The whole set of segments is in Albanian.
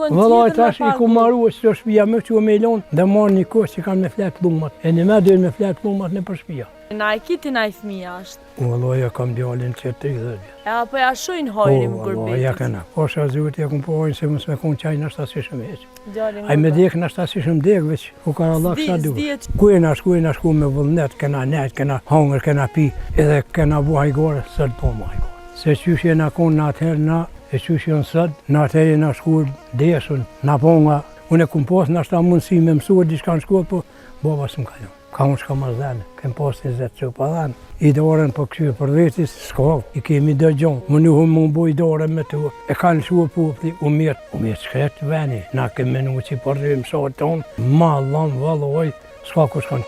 dikon Vëllai tjetër me tash i pagu. ku maru e qëto shpia me që me i lonë, dhe marrë një kohë që kanë me flet pllumat. E një me dojnë me flet pllumat nëpër shpia. Na e ki ti naj fëmijë ashtë. Vëllai e kam djalin që 30 vjet. E apo ja shojnë hajrin Po, gurbetit. ja kena. Po, shë Zoti, ja kum po hojnë se mos me konë qaj nashta si shumë heq. Djalin Ai me gurbet. dek nashta si shumë dek, veç u ka Allah S'di- sa s'di duhet. e që- Ku jena shku, jena shku me vullnet, kena nejt, kena hongër, kena pi, edhe kena bu hajgore, sot po më hajgore. Se qysh jena konë në atëherë na, e qysh janë sot, në atëherë jena shku deshën, na po nga, unë e kum pas nashta mundësi me mësua diçka në shkollë, po baba s'më ka lënë. Ka unë shka mas dhene, kem pas 20 që pa dhene. I dorën po këshyr për veti, s'ka, i kemi dëgjon. Më nuhu më bo i dorën me tu, e kanë lëshu populli, u mirë, u mirë shkret veni. Na kem menu që po rrim sot tonë, ma lëm vëlloj, s'ka kush kanë.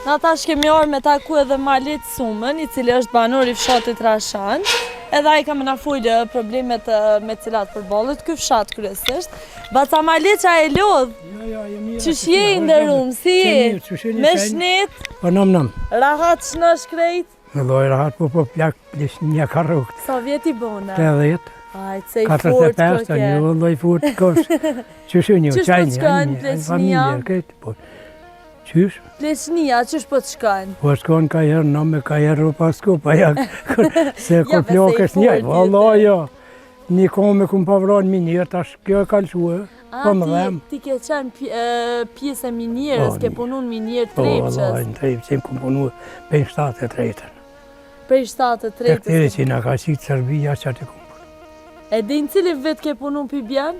Na tash kemi ardhë me taku edhe Maliq Sumën, i cili është banor i fshatit Rashan, edhe ai ka me na folë problemet me cilat përballet ky fshat kryesisht. Baca Maliq, a je lodh? Jo, jo, je mirë. Qysh je i nderum, si je? Me shnet? Po nam nam. Rahat shnosh krejt? Me loj rahat, po po plak, plesh një ka rrugët. Sa vjet i bone? 80. Aj, se i fort 45, këke. një lloj fort kosh. Qysh një, Qysh po qaj të një, shkon, një, pleqnia? familje, krejt, po. Qysh? Pleqnia, qysh po të shkon? Po shkon ka herë në me ka herë pa s'ku, pa ja, se kur Ja, be, se i plakësh një, fort valla jete. jo. Një kohë me kum pa vran minierë, tash kjo e ka lëshue, A, po më ti, dhem. ti ke qenë pjesë e minierës, Po, ke punu në minierë Po, valla, Trepçës. në Trepçë kum punu prej 73-ën. Prej 73-ës. Tek që na ka qitë Serbia që aty kum punu. E deri në cilin vit ke punu pi bjen?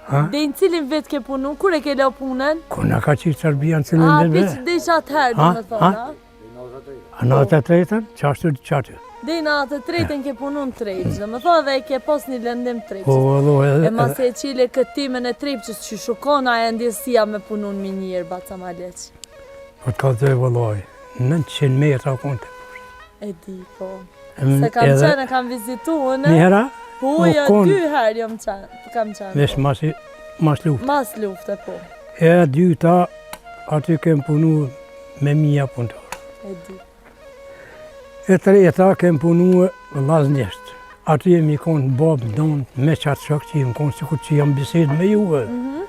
Ha? Deri në cilin vit ke punu? Kur e ke lo punën? Kur na ka qitë Serbia në cilin A, vit pi ve? deri që atëherë, do Ha? me thonë, Ha? a? A 93-ën? Qashtu, qaty. Deri në 93-ën ke punu në Trepçë, do me thonë edhe e ke pas një lëndim Trepçës. Po, valla, edhe... E masi e qile këtë temën e Trepçës, që shukon ajo ndjesia me punu në minierë, baca Maliq. Po të kallzoj vëllai, 900 metra u konë të poshtë. E di, po. Se kam edhe- qenë, e kam vizitu unë. Një hera? Po, u jo, kon- dy herë jam qenë, kam qenë. Veç po. masi, mas lufte. Mas lufte, po. E dyta, aty kem punu me mija punëtor. E di. E treta, kem punu vllaznisht. Aty jemi konë babë, nonë, me qatë shok që jemi konë, sikur që jam bisedë me juve. Mhm.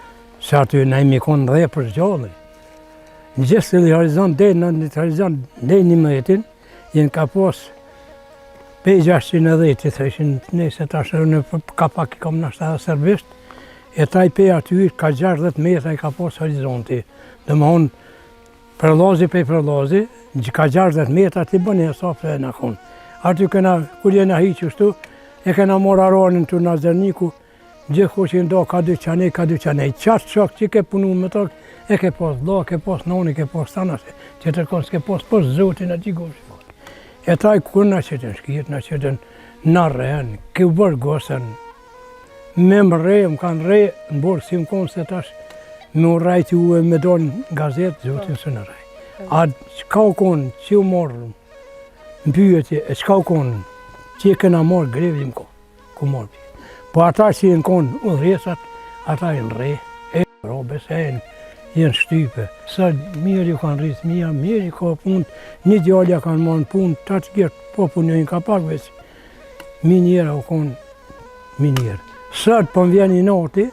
Se aty na jemi konë dhe për gjalli. Në gjithë horizont, deri në një horizont, deri në 11-in, jenë ka pos pej 610 i thëshin, nëse tash në ka pak i kam nashta edhe serbisht, e taj pej aty ka 60 metra i ka pos horizonti. Dhe më thonë, përlozi pej përlozi, ka 60 metra ti bëni e sa e na konë. Aty kena, kur jena hi qështu, e kena morë aronin të na zërniku, Gjithë kush i ndo, ka dy qanej, ka dy qanej. Qatë shok që ke punu me to, e ke pas vlla, ke pas noni, ke pas tana, se tjetër kon s'ke pas, pos zotin aty goshi. E taj kur na qetën shkijet, na qetën në rren, ke u bërë gosën, me më rre, më kanë rre, në borë si më konë se tash, me u rrejt ju e me donë në gazetë, zotin së në rrej. A çka u konë, që u morë, në pyetje, e çka u konë, që e kena morë grevi më konë. Ku morë pjesë. Po ata që jenë konë udhëheqsat, ata jenë rre, e robes, e jenë, jenë shtype. Sa mirë ju kanë rritë mija, mirë i ka punë, një djalë ja kanë marrë në punë, ta të tjerë po punojnë ka pak veç, minjera u konë minjerë. Sot po më vjen inati,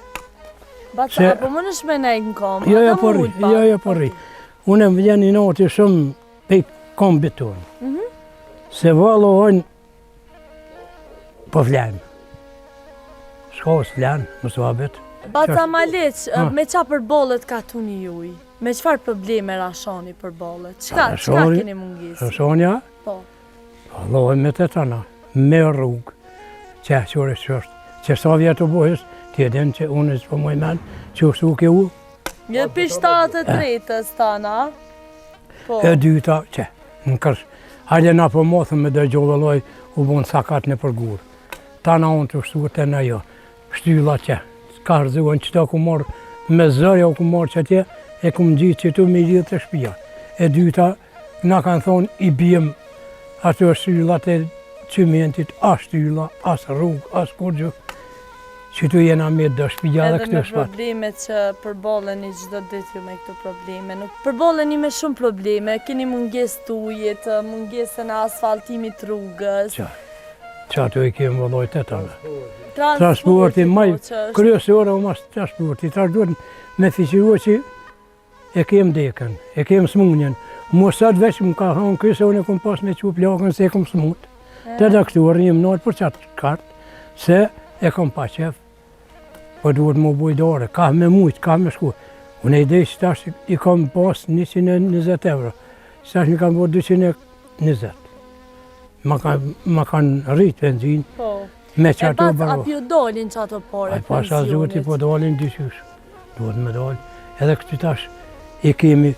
Baca, Se- a po mundesh me nejt në komë? jo, A jo, do po mu rri, ul pak? jo, jo, po rri. Unë më vjen inati shumë pej kombit tonë. Mhm. Se vallojnë, Po flemë. Shko s'flenë, më së abet. Baca Maliq, Ha. me qa përballet katuni juj? Me çfarë probleme Rashani përballet? Çka, çka Rashani- keni mungesë? Rashanja, Po. Valloj me të tana, me rrugë, që qore që është, që sa vjetë u bohës, ti e din që unë s'po muj men, që është u ke u, Një pi 73-ës tana. Po. e dyta, që, në kërsh, hajde na po mothëm me dëgjo vëlloj, u bon sakat në përgur. Tana unë të shtu të në jo, shtylla që, ka rëzuen që të ku morë, me zërja u ku morë që atje, e ku më gjitë që tu me lidhë të shpia. E dyta, na kanë thonë, i bjem ato shtyllat e çimentit, as shtylla, as rrugë, as kurgjë. Qëtu jena me do shpija edhe këtu shpat. Edhe me problemet që përballeni çdo ditë ju me këto probleme. Nuk përballeni me shumë probleme, keni mungesë të ujit, mungesën e asfaltimit rrugës. Qa, qato i kemi vëlloj të tëna. Transporti, maj, po, kryesore o mas transporti, tash duhet me fiqiru që E kem dekën, e kem smunjen. Mu sot veç më ka thonë ky se unë e kom pas me çu plakën se e kom smut. Te doktori jam nalë për qatë kart, se e kom pa qef, po duhet mu bo idare, ka me mujt, ka me shku. Unë e di që tash i kom pas 120 euro, që tash mi kam bo 220. Ma, ka, ma kanë rrit benzinë, po. me qato bërë. E bac, a p'ju dolin qato pare pensionit? Ai pasha Zoti po dolin dyqysh. Duhet me dalë, edhe këty tash i kemi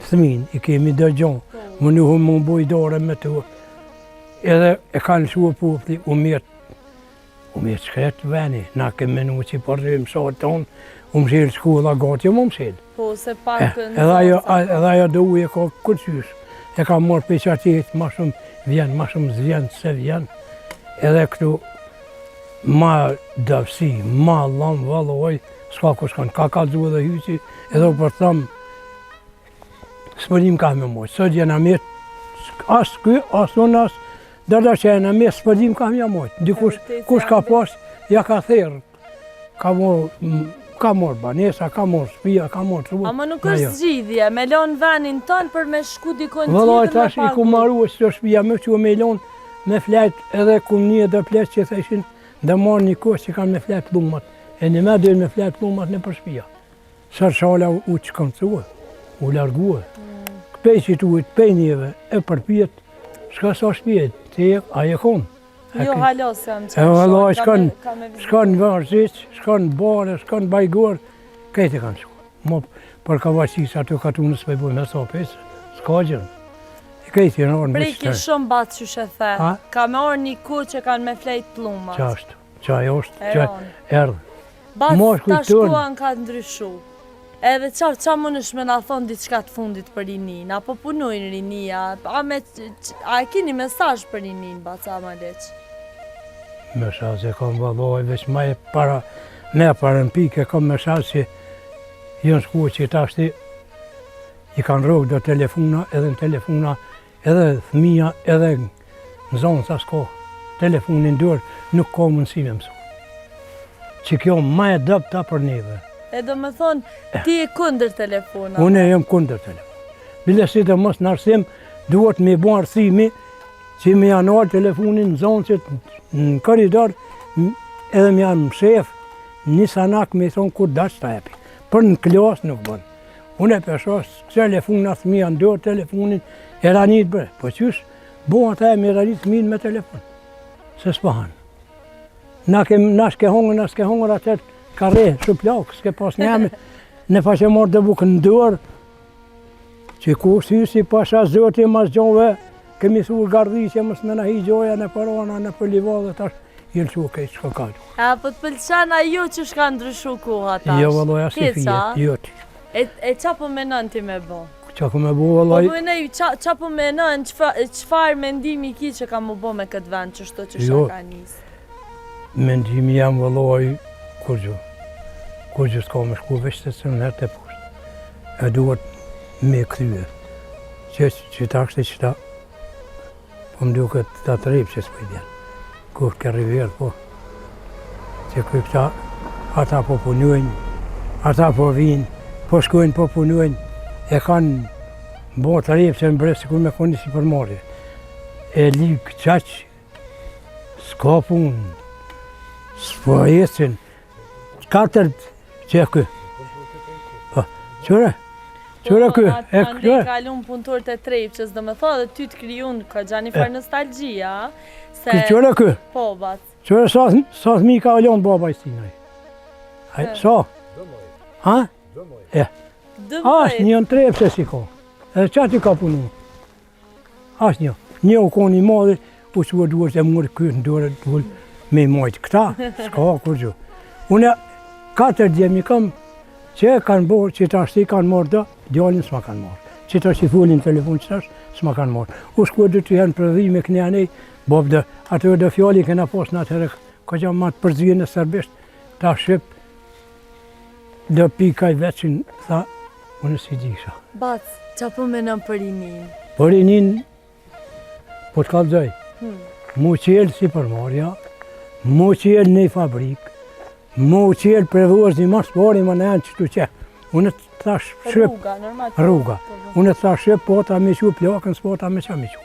fëmin, i kemi dëgjon, po. më nuhu më bo idare me të, edhe e kanë lëshu populli, u mjetë, u mjetë shkret veni, na kemi menu që po rrimë sa tonë, u mshel shkolla gati, më mshel. Po, se pak në Edhe ajo, edhe ajo do ujë e ka kërqysh, e ka marrë për qatit, ma shumë vjen, ma shumë s'vjen, se vjen, edhe këtu, Ma dëfsi, ma lëmë vëlloj, s'ka kush kanë, ka kallzu edhe hyqi, edhe u për thëmë, s'po dim ka me mojtë, sot jena metë, as ky, as unë, as, dërda që jena metë, s'po dim ka me mojtë, dikush, kush ka pas, ja ka therë, ka morë, ka morë banesa, ka morë shpia, ka morë të Ama nuk është zgjidhje, me lonë venin tonë për me shku dikun tjetër me pagu. Vëllaj, tash i ku maru e së shpia, me që me lonë, Me flejt edhe kum një do pleq që theshin, do marrë një kohë që kanë me flejt pllumat. E një me dojnë me flejt pllumat nëpër shpia. Sër shala u që kanë cua, u largue. Mm. Pej që tuit, pej njeve, e përpjet, s'ka sa shpje, ti e, a e konë. Jo, halo, se jam që në shalë, shkon, shkon në Vërziq, shkon në Bare, shkon në Bajgor, krejt e kanë shku. Mo, për kavacis aty katunë s'po i bojmë hesap, s'ka gjënë. E krejt janë orë në Preki shumë bac qysh e the. Ka me ardh një kohë që kanë me flejt pllumat. Qashtu, qajo është, qa erdhë. Bac, tash koha ka ndryshu. Edhe qa, qa mundesh me na thonë diçka të fundit për rininë, a po punojnë rinia, a, me, a e kini mesazh për rininë, baca Maliq? Mesazh e kam vëlloj, veç ma e para, me e para në pikë e kam mesazh që janë shku që tashti I kanë rrokë do telefona, edhe në telefona, edhe fëmija, edhe nxonësa s'ka. Telefonin n'dorë nuk ka mundësi me mësu. Që kjo ma e dobta për neve. E do me thonë, ti je kundër telefonave? Unë jam kundër telefonave. Bile sidomos në arsim, duhet me bo arsimi që me ja nalë telefonin nxonësit në korridor, edhe me ja mshef një sanak me i thonë kur dash ta jepi. Për në klasë nuk bën. Unë e pe shoh, telefona fëmija në dorë telefonin, e ranit bre. Po qysh, bo ata e me ranit fëmijën me telefon. Se s'po hanë. Na, kem, na s'ke hongër, na s'ke hongër atë ka rre, shuplakë, s'ke pas njame, në pa që marrë dhe bukë në dorë, që ku si pasha zoti mas gjove, kemi thurë gardhiqe, mos me na hi gjoja në parona, në përlivadhe, tash, Jenë që okej, çka ka tu. A po të pëlqen a jo që s'ka ndryshu koha tash? Jo, vëlloj, asë i fije, jo ti. E, e qa po menon ti me bo? Qa po me bo, vëlloj? Po menoj, qa, qa po menon, çfarë mendimi ki që ka mu bo me këtë vend qështu që jo, ka nisë? Mendimi jam, vëlloj, kurgjo. Kurgjo s'ka me shku, veç të së në herë të poshtë. E duhet me krye. Që, që ta kështë që ta, Po më duket ta të ripë që s'po i bjen. Kur ke riverë, po. Që kë këta, ata po punojnë, ata po vinë, po shkojnë, po punojnë, e kanë bo të ripë që në bre, sikur me koni si përmarrje. E ligë qaq, s'ka punë, s'po ecin, Katër që e kë. Po, qyre? Qyre kë? E kë? Po, kalun punëtorët e Trepçës, do me thonë dhe ty të krijun, ka gja një farë nostalgjia, se... Qyre kë? Po, bac. Qyre sa, sa thmi ka lon baba i sinaj? Ai, sa? Ha? E. Asë një në Trepçë si ka. Edhe që aty ka punu? Asnjë. Një u konë i madhi, u që duhet e murë kryt në dorë, duhet me i majtë. Këta, s'ka kurgjo. Unë, katër djem i kam, që e kanë bërë, që tash i kanë marrë do, djalin s'ma kanë marrë. Që tash i folin telefon që tash, s'ma kanë marrë. U shku dy të janë prodhime këne anej, bobë dhe, ato do fjali kena pas në atëherë, ka gja ma të përzien e serbisht. Ta shqip, do pikaj veçin, tha, unë s'i disha. Bac, ça po menon për rinin? Për rinin, po të kallzoj. Hmm. Mu qelë sipërmarrja, mu qelë një fabrikë, mu qelë prevozni ma s'pari më në enë që të që. Unë të thash shqip, Rruga, normal. Rruga. Po, po. Unë të thash shqip, po ta me qu plakën, s'po ta me qa me qu.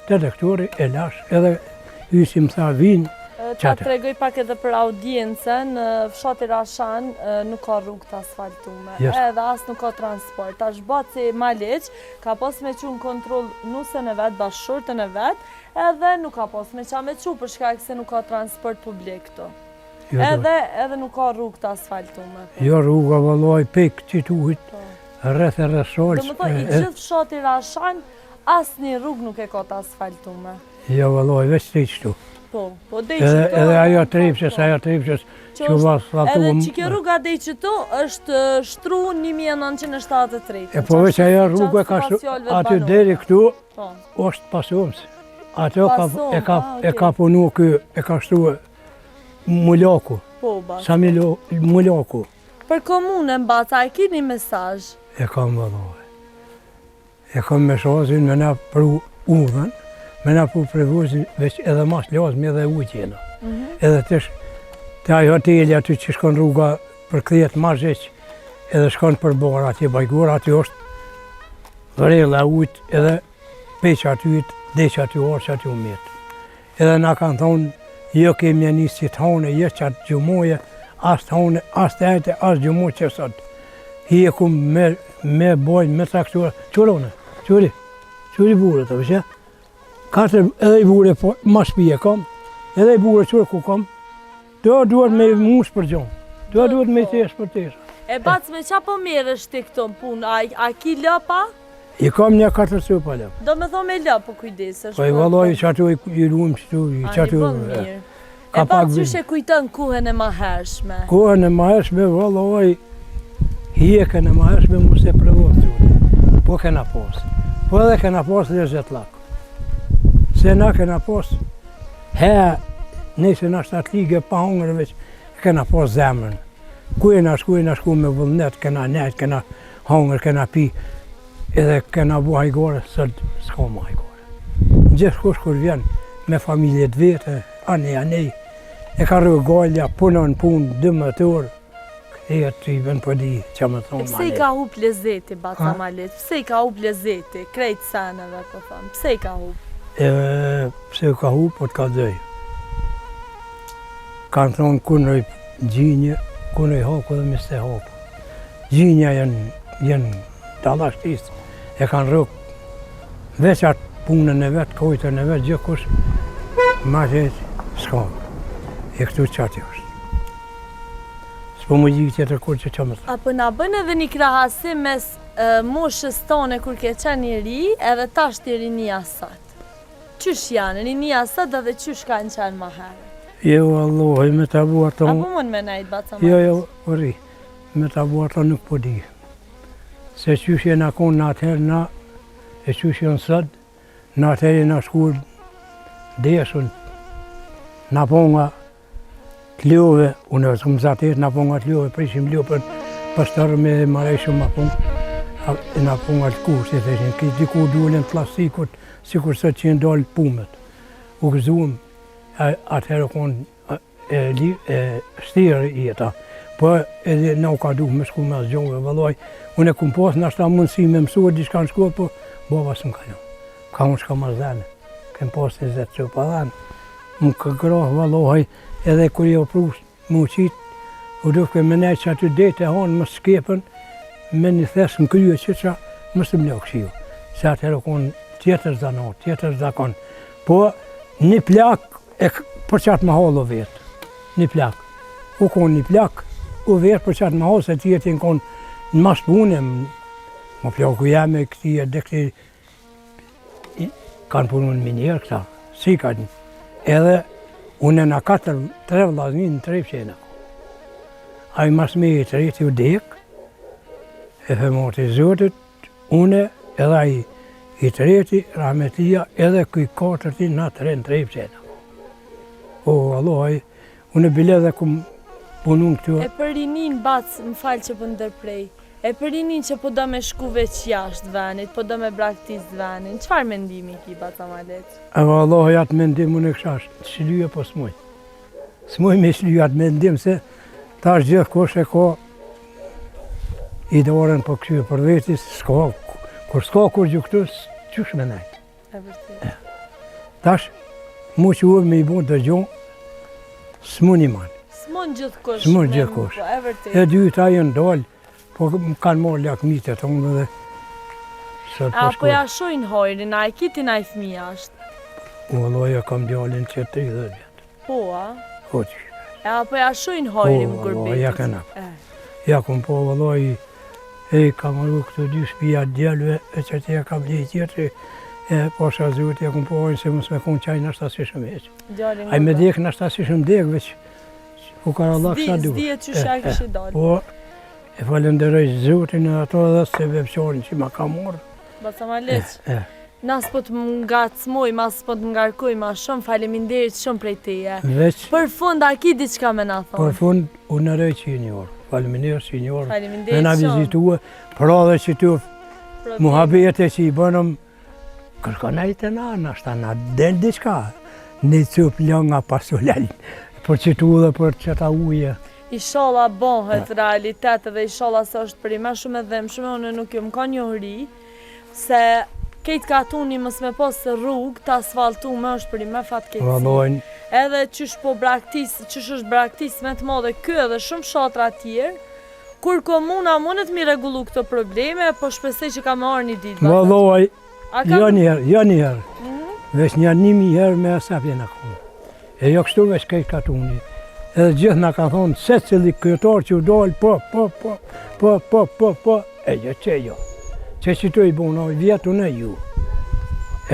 Te doktori e lash, edhe hysi më tha vinë, Ta tregoj pak edhe për audiencën, në fshati Rashan nuk ka rrugë të asfaltume, yes. edhe as nuk ka transport. Tash baci Maliq ka pas me qu në kontroll nusen e vet, bashkëshorten e vet, edhe nuk ka pas me qa me qu për shkak se nuk ka transport publik këtu. Jo, edhe, edhe nuk ka rrugë të asfaltume. Po. Jo rruga vëllai pik qituhit, po. rreth e rreth sholës. Domethonë, i gjithë fshati Rashan, asnjë rrugë nuk e ka të asfaltume. Jo vëllai, veç të qëtu. Po, po dej qëtu. Edhe ajo Trepçës, ajo Trepçës, që u asfaltu. Edhe që kjo rruga dej qëtu është shtru 1973. E po veç ajo rruga ka aty deri këtu, po. është pasumës. Ato ka, e ka, e ka punu kë, e ka shtru Mulaku. Po, bac. Sami Mulaku. Për komunën, baca, e kini mesazh? E kam vëllai. E kam mesazhin me na pru udhën, me na pru prevozin, veç edhe mas lazmi edhe ujë gjena. Mm -hmm. Edhe të te ai hoteli aty që shkon rruga për kthehet Mazhiq, edhe shkon për Bar atje Bajgor, aty është vrella e ujt edhe pej qaty, dhe qaty orë qaty u metë. Edhe na kanë thonë, jo kemi një nisë që të hone, jo qatë xhumoje, as të hone, as të ejte, as xhumo që sot. Hije ku me, me bojnë, me traktura, qërone, qëri, qëri burë, të vëshe, katër edhe i burë, po, ma shpije kom, edhe i burë qërë ku kom, Do duhet me mush për gjonë, do duhet me tesh për tesh. E bac me qa po merresh ti këto në punë, a, a ki lopa? I kam një katër copa lopë. Do me thonë me lopë po kujdesesh. Po i valloj që aty i rumë që tu, që aty. mirë. E bac qysh e kujton kohën e mahershme? Kohën e mahershme, valloj, hjekën e mahershme mos e prevot zoti. Po kena pas. Po edhe kena pas lezetllak. Se na kena pas, he, nëse na shtatlige pa hongër veç, kena pas zemrën. Ku jena shku, jena shku me vullnet, kena nejt, kena Hongër kena pi edhe kena bo hajgore, sot s'ka ma hajgore. Gjithkush kur vjen me familje të vete, anej anej, e ka rrë gajlja, punon punë, 12 orë, kthehet të i vën po di, që më thonë E pse i ka hup lezeti, baca Maliq? Pse i ka hup lezeti, krejt seneve, po thëmë, pse i ka hup? E, pse i ka hup, po të kallzoj. Kanë thonë kunroj gjinjë, kunroj haku dhe miste haku. Gjinja janë, janë dallashtis, e kanë rrok veç atë punën e vetë, kojtën e vetë, gjithkush, ma që s'ka. E këtu qaty është. S'po më gjikë tjetër kur që që më thë. A po na bën edhe një krahasim mes moshës tone kur ke qenë i ri edhe tashti rinia sot? Qysh janë rinia sot edhe qysh kanë qenë ma herët? Jo, vallahi, me ta bu ato... A po mund me nejtë, baca Jo, jo, po rri. Me ta bu ato nuk po di. Se qysh jena konë në atëherë na, e qysh janë sot, në atëherë jena shku deshun, na po nga t'love, unë e së më zatet, na po nga t'love, prishim lopën, pastor me marej shumë ma po, na po nga të kushtit, e që në diku dulen të plastikut, sikur sot që janë dalë pumet. U gëzuam, atëherë konë e li e shtirë jeta. Po edhe na u ka duh me shku me asgjove, vëllai. Unë e kum pas nashta mundësi me mësu diçka në shkollë, po baba s'më ka lënë. Ka unë shka mas dhene. Kem pas 20 copa dhenë. Më ka grah vëllai, edhe kur i ofru me u qit, u duke me nejt që aty deri të hanë më skepën, me një thes në krye që që më së më lëkëshiu. Se atëherë konë tjetër zanat, tjetër zakon. Po një plak E për qatë mahallë u vetë, një plak. U konë një plak, u vetë për qatë mahallë, se tjetër në konë në mas pune, më plaku jam e këti e dhe këti, kanë punu në minierë këta, si kanë. Edhe unë në katër, tre vllazni në tre qena. Ai mas me i treti u dek, e femati Zotit, Une edhe ai i treti, rahmetia, edhe ky i katërti na tre në tre qena. O, vallahi, unë bile edhe kum Punun këtu. E për rinin bac, më fal që po ndërprej. E për rinin që po do me shku veç jashtë venit, po do me braktis venin, çfarë mendimi ki baca Maliq? E vallahi atë mendim unë e kisha shlyje po s'muj. S'muj me shly atë mendim se tash gjithkush e ka idarën po kqyr për veti, s'ka, kur s'ka kurgjë këtu, qysh me nejtë. E vërtetë. Tash, mu që u me i bo dëgjo, s'mun i man. S'mun gjithkush. S'mun gjithkush. Po, e vërtetë. E dyta janë dalë, po më kanë marrë lakmitë e tonë dhe sot po A po ja shojnë hajrin, a e ki ti naj fmi jashtë? Vallahi e kam djalin që 30 vjetë. Po, a? Po, që. E a po ja shojnë hajrin po, gurbetit? Po, ja këna. Ja kom po, vallahi, e ka maru këto dy shpia djelve, e që të ja ka blej tjetëri, e pasha Zotin, ja kom po hajnë se mos me konë qaj nashta s'ishëm hiç. Ai me dek nashta s'ishëm dek, veç u ka Allah kësa duhet. S'dihet qysh ja kishi dalë. Po, e falenderoj Zotin e ato edhe sebepqarin që ma ka marrë. Baca Maliq, na s'po të ngacmoj, as s'po të ngarkoj ma shumë, faleminderit shumë prej teje. Veç, Për fund, a ki diçka me na thonë? Për fund, unë uroj që jeni ardhë. Faleminderit që jeni ardhë. Faleminderit Me na vizitue, pra dhe që të muhabete që i bënëm, kërkon ai të na, nashta na del diçka, një copë lënga pasulel, për qëtu dhe për qëta uje. Ishalla bëhet realitet edhe ishalla se është përnime shumë e dhembshme, unë nuk jom ka njohuri, se kejt katuni mos me pas rrugë të asfaltume është përnime fatkeqësi. Vallojnë. Edhe qysh po braktis, qysh është braktis me të madhe ky edhe shumë fshatra tjerë, kur komuna mundet mi rregullu këto probleme, po shpresoj që ka me ardhë një ditë. Valloj, jo njëherë, jo njëherë, mhm. veç një një mi herë me asap jena konë. E jo kështu veç krejt katuni. Edhe gjithë na kanë thonë, secili kryetar që u dalë, po, po, po, po, po, po, po, e jo, që jo. Që që të i bona, vjetë unë e ju.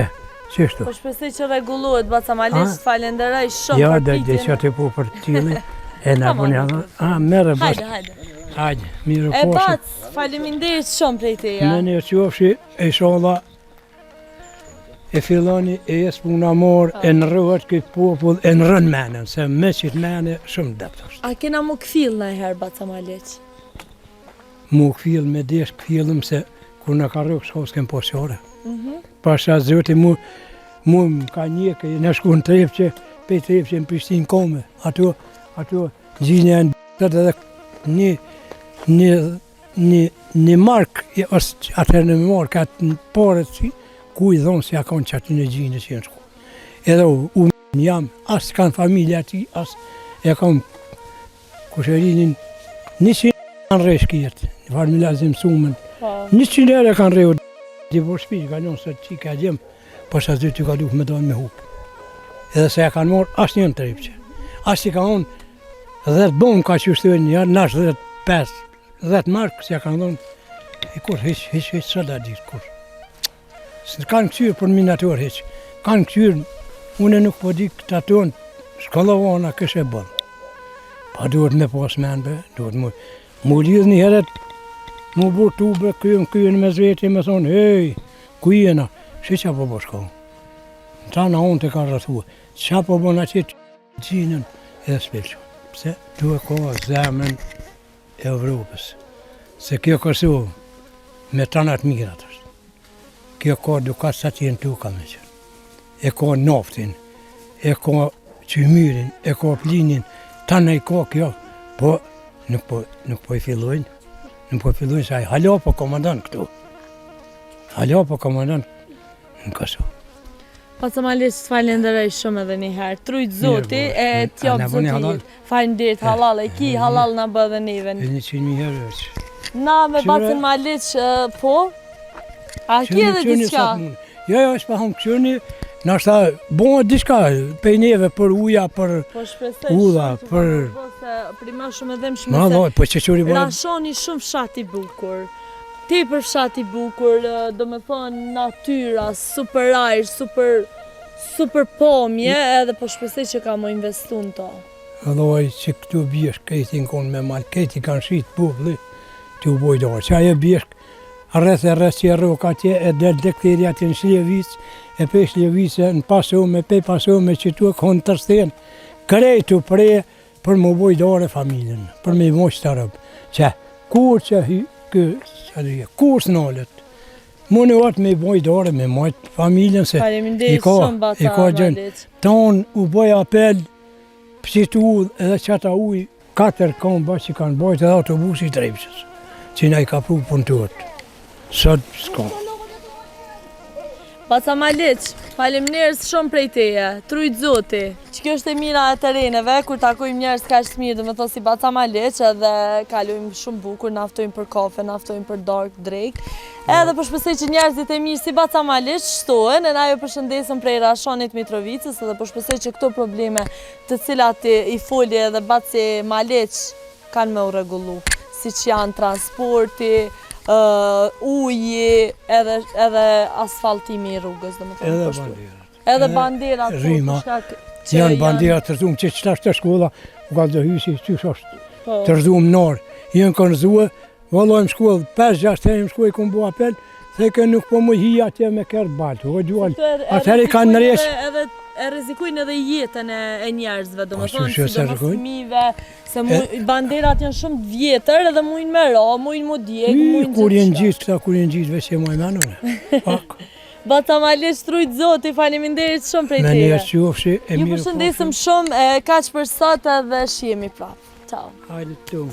E, qështu. Po shpresoj që rregullohet, baca Maliq, të falenderoj shumë jo, për pitjen. Jo, dhe që të po për tili, e na bëni atë, a, merre bashkë. Hajde, hajde. Hajde, mirë E bac, faleminderit shumë prej teje. Në një qofshi, e ishalla, E filloni e jes puna mor, e ndrrohet këtë popull, e ndrron menën, se me qitë mene shumë dobët është. A kena mu kthjell najherë, baca Maliq? Mu kthjell me desh kthjellëm se kur na ka rrokë shko s'kem pas qare. Mm -hmm. Pasha Zoti mu, mu më ka njekë, në shku në Trepçë, pej Trepçe në Prishtinë kome, ato, ato gjinja në edhe një, një Një, një mark, ose atëherë në mark, atë në paret si, ku i dhonë si a konë që aty në gjinë që janë shku. Edhe u, u jam, as kanë familja ati, as e kam kusherinin, një kanë rreh shkijet, një farë Milazim Sumën, po. një që nërë e kanë rreh, di po shpi, ka njonë se që ka gjem, po sa zy të ka duhet me donë me hupë. Edhe se e kanë morë, as një në Trepçë, as i ka unë, dhe të bon ka që shtojnë një, nash dhe pesë, 10 mark s'ja kanë dhonë, e kur hiq, hiq, hiq, sot a ditë, kur. S'e kanë këqyrë për minator hiq, kanë këqyrë, unë nuk po di këta tonë, shkollovana kështë e bën. Pa duhet me pas men be, duhet mu, mu lidh një heret, mu bu tube, krye në krye në mes veti, me thonë, hej, ku jena, shi qa po bo shko. Në ta në unë të ka rrethua, qa po bo në qetë, gjinën edhe s'pelqu. Pse? Tu e ka zemrën e Evropës. Se kjo Kosovë me tana të mirat është. Kjo ka dukat sa të jenë tuka me qenë. E ka naftin, e ka qymyrin, e ka plinin, tana i ka kjo, po nuk po, nuk po i fillojnë, nuk po i fillojnë se ai hala po komandon këtu. Hala po komandon në Kosovë. Baca Maliq, të falenderoj shumë edhe një herë. T'rujt Zoti e t'jap Zoti. Faleminderit hallall e ki, hallall na bë edhe neve. E një që një herë veç. Na me bacën Maliq, po? A ki edhe diçka? Jo, jo, s'pa hum këqyrni, nashta bohet diçka pej neve për uja, për po shpresoj udha, për... Po, se prima shumë e dhembshme se... Po që qëri bëhet... Rashani shumë fshat i bukur. Tepër fshat i bukur, domethënë natyra, super ajër, super super pamje edhe po shpresoj që ka mu investu në to. Vëllai që këtu bjeshkë krejt janë konë me mal, krejt i kanë shit populli tu u bo idare. Që ajo bjeshkë rreth e rreth që e rroka atje e del tek theri atje në Shljevic, e pej Shljevice në Pasome, pej Pasome që tu e konë Tërsten, krejt u pre. Për me bo idare familjen, për me i majt qëta rob, që kur që hy, kë, që dhe, kur s'nalet, më në atë me i bo idare, me majt familjen, se i ka, i ka gjënë, tonë u boj apel, pësit udhë edhe qata ujë, katër komba që kanë bojtë edhe autobusi i Trepçës, që na i ka pru punëtorët. Sot s'ka. Baca Maliq, faleminderit shumë prej teje, t'rujt Zoti. Që kjo është e mira e terreneve, kur takojmë njerëz kaq të mirë, domethënë si Baca Maliq, edhe kalojmë shumë bukur, na ftojnë për kafe, na ftojnë për darkë, drekë. Edhe po shpresoj që njerëzit e mirë si Baca Maliq shtohen, e na ju përshëndesim prej Rashanit Mitrovicës, edhe po shpresoj që këto probleme të cilat i foli edhe Baci Maliq kanë me u rregullu, siç janë transporti, uji, edhe edhe asfaltimi i rrugës, domethënë Edhe po banderat. Edhe banderat, po, për shkak që janë banderat të rrëzume, që qetash te shkolla, u ka të hysi, qysh është po. të rrëzume n'orë, janë kanë rrëzue, vëllai më shkollë, 5-6 herë më shkollë, i kom bo apel, the ke nuk po më hi atje me kërë baltë, o djallë, atëherë i kanë nresh. Edhe e rrezikojnë edhe jetën e, e njerëzve, domethënë, sidomos fëmijëve, Se mu, banderat janë shumë të vjetër edhe mujnë me ra, mujnë mu djeg, mujnë Kur janë gjithë këta, kur janë gjithë veç e maj menune. Pak. Baca Maliq, t'rujt Zoti, faleminderit shumë prej teje. Me njerë qofshi, e mirë Ju përshëndesim shumë, e kaq për sot edhe shihemi prapë. Ciao. Hajde tu.